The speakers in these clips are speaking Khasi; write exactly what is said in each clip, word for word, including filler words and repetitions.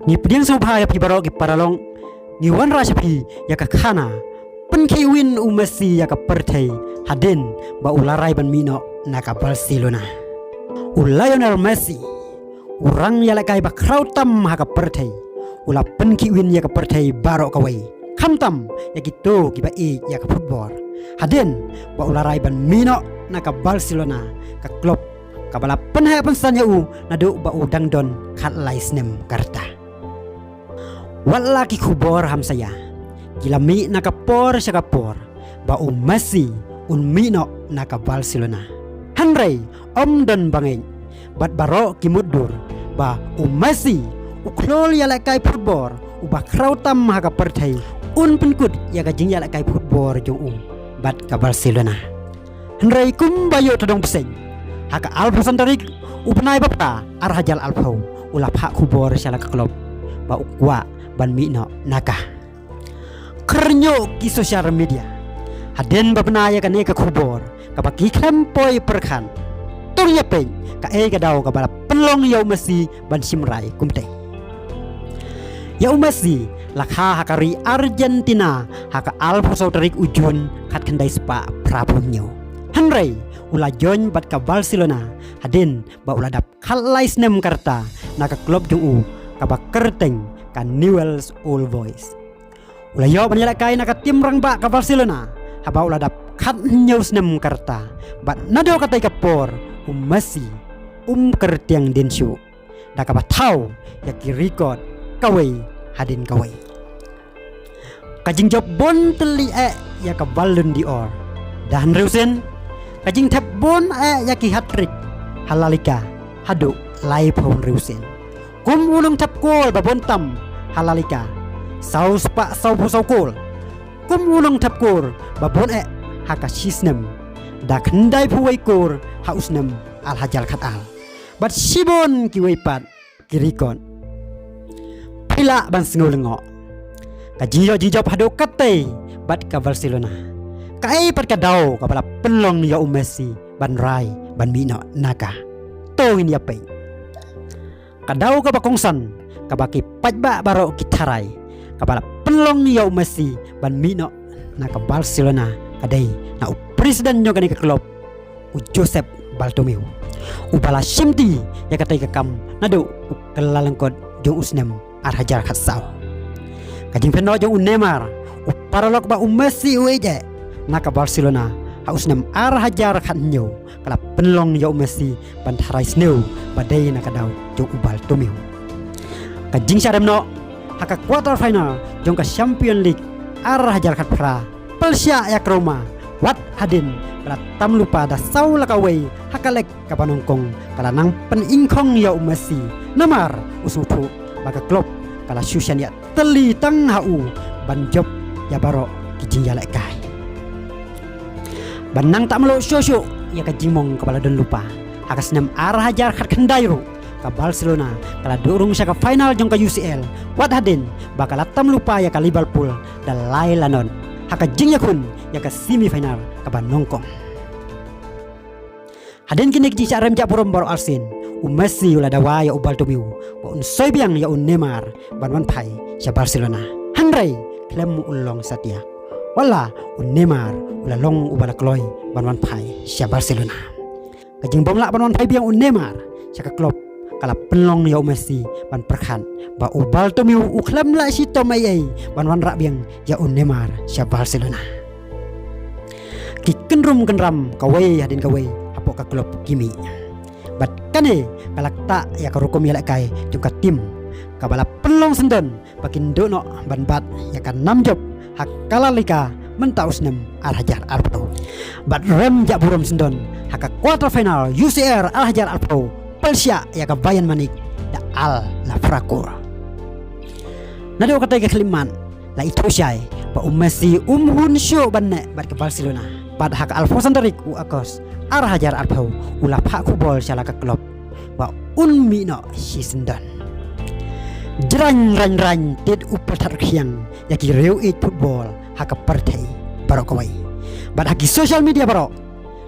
Ngi pdiang sngewbha ïa phi baroh ki paralok, ngi wanrah sha phi ïa ka khana pynkhih win u Messi ïa ka pyrthei hadien ba u la rai ban mih noh na ka Barcelona. U Lionel Messi, u rang ïalehkai ba khraw tam ha ka pyrthei, u la pynkhih win ïa ka pyrthei baroh kawei, khamtam ïa kito kiba ïeit ïa ka football, hadien ba u la rai ban mih noh na ka Barcelona, ka klub kaba la pynheh pynsan ïa u naduh ba u dang don khatlai snem ka rta. Wat la ki khubor hamsaïa ki la mih na ka por sha ka por ba u Messi un mih noh na ka Barcelona. Hynrei ym don ba ngeit, bad baroh ki mutdur ba u Messi, u khlol ïalehkai football uba khraw tam ha ka pyrthei, un pynkut ïa ka jingïalehkai football jong u bad ka Barcelona. Hynrei kumba ïoh tdong bseiñ, ha ka arphew san tarik u bnai ba phra, ar hajar arphew, u la phah khubor sha la ka klub ba u kwah ban mih noh na ka. Khyrnyoh ki social media hadien ba bna ïa kane ka khubor kaba ki khlem poi pyrkhat. To ngin ïa peit kaei ka daw kaba la pynlong ïa u Messi ban shim rai kumtei. Ïa u Messi la kha ha ka ri Argentina ha ka arphew saw tarik u Jun khatkhyndai spah phraphew hynñiew. Hynrei u la join bad ka Barcelona hadien ba u la dap khatlai snem ka rta na ka klub jong u kaba kyrteng ka Newell's Old Boys. U la ïoh ban ïalehkai na ka tim rangbah ka Barcelona haba u la dap khathynñiew snem ka rta, bad naduh katei ka por u Messi um kyrtiang dien shuh da kaba thaw ïa ki record kawei hadien kawei. Ka jingjop bun tylli eh ïa ka Ballon d'Or da hynriew sien, ka jingthep bun eh ïa ki hat-trick ha La Liga haduh laiphew hynriew sien. Kum u nongthep kol ba bun tam ha La Liga, saw spah sawphew saw kol. Kum u nongthep kol ba bun eh ha ka shi snem, da khyndaiphew wei kol ha u snem ar hajar khatar, bad shibun kiwei pat ki record. Phi lah ban sngew lyngngoh. Ka jingïoh jingjop haduh katei bad ka Barcelona, kaei pat ka daw kaba la pynlong ïa u Messi ban rai ban mih noh na ka? To ngin ïa peit. Ka daw kaba kongsan kaba ki paidbah baroh ki tharai kaba la pynlong ïa u Messi ban mih noh na ka Barcelona ka dei na u president jong kane ka klub, u Josep Bartomeu, uba la shimti ïa katei ka kam naduh u kyllalyngkot jong u snem ar hajar khatsaw. Ka jingpynnoh jong u Neymar, u paralok ba u Messi u ïeit eh, na ka Barcelona ha u snem ar hajar khathynñiew, ka la pynlong ïa u Messi ban tharai sniew ba dei na ka daw jong u Bartomeu. Ka jingshah rem noh ha ka quarter final jong ka Champions League ar hajar khatphra, pyrshah ïa ka Roma, wat hadien ba la tam lypa da saw la kawei ha ka lek kaba nyngkong, ka la nang pynïngkhong ïa u Messi, namar u sngewthuh ba ka klub ka la shu shaniah tylli tang ha u ban jop ïa baroh ki jingïalehkai. Ban nang tah mluh shuh shuh ïa ka jingmong kaba la don lypa, ha ka snem ar hajar khatkhyndai ruh ka Barcelona ka la duh rung sha ka final jong ka U C L, wat hadien ba ka la tam lypa ïa ka Liverpool da lai la nod ha ka jingïakhun ïa ka semi final kaba nyngkong. Hadien kine ki jingshah rem jah burom baroh arsien, u Messi u la dawa ïa u Bartomeu ba un soi biang ïa u Neymar ban wan phai sha Barcelona. Hynrei khlem u long satia, wat la u Neymar u la long uba la kloi ban wan phai sha Barcelona. Ka jingbym lah ban wan phai biang u Neymar sha ka klub ka la pynlong ïa u Messi ban pyrkhat ba u Bartomeu u khlem lah shitom ei ei ban wanrah biang ïa u Neymar sha Barcelona. Ki kynrum kynram kawei hadien kawei hapoh ka klub ki mih. Bad kane ka la ktah ïa ka rukom ïalehkai jong ka tim kaba la pynlong syndon ba kin duh noh ban bat ïa ka nam jop ha ka La Liga mynta u snem ar hajar arphew. Bad rem jah burom syndon ha ka quarter final U C L ar hajar arphew, pyrshah ïa ka Bayern Munich da ar la phra kol. Naduh katei ka khyllipmat la ithuh shai ba u Messi um hun shuh ban neh bad ka Barcelona. Bad ha ka arphew san tarik u Agust ar hajar arphew u la phah khubor sha la ka klub ba un mih noh shisyndon. Jrang rang rang tied u pyrthat rkhiang ïa ki riew ïeit football ha ka pyrthei baroh kawei. Bad ha ki social media baroh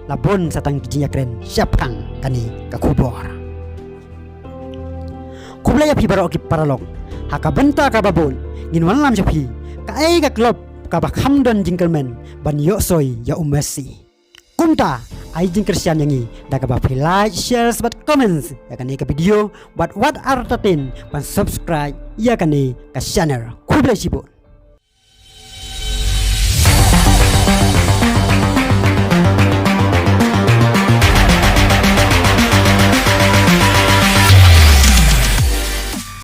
la bun sa tang ki jingïakren shaphang kane ka khubor. Khublei ïa phi baroh ki paralok. Ha ka bynta kaba bud ngin wanlam sha phi kaei ka club kaba kham don jingkyrmen ban ïoh soi ïa u Messi. Kumta ai jingkyrshan ïa ngi da kaba phi like, share bad comments ïa kane ka video bad wat artatien ban subscribe ïa kane ka channel. Khublei shibun.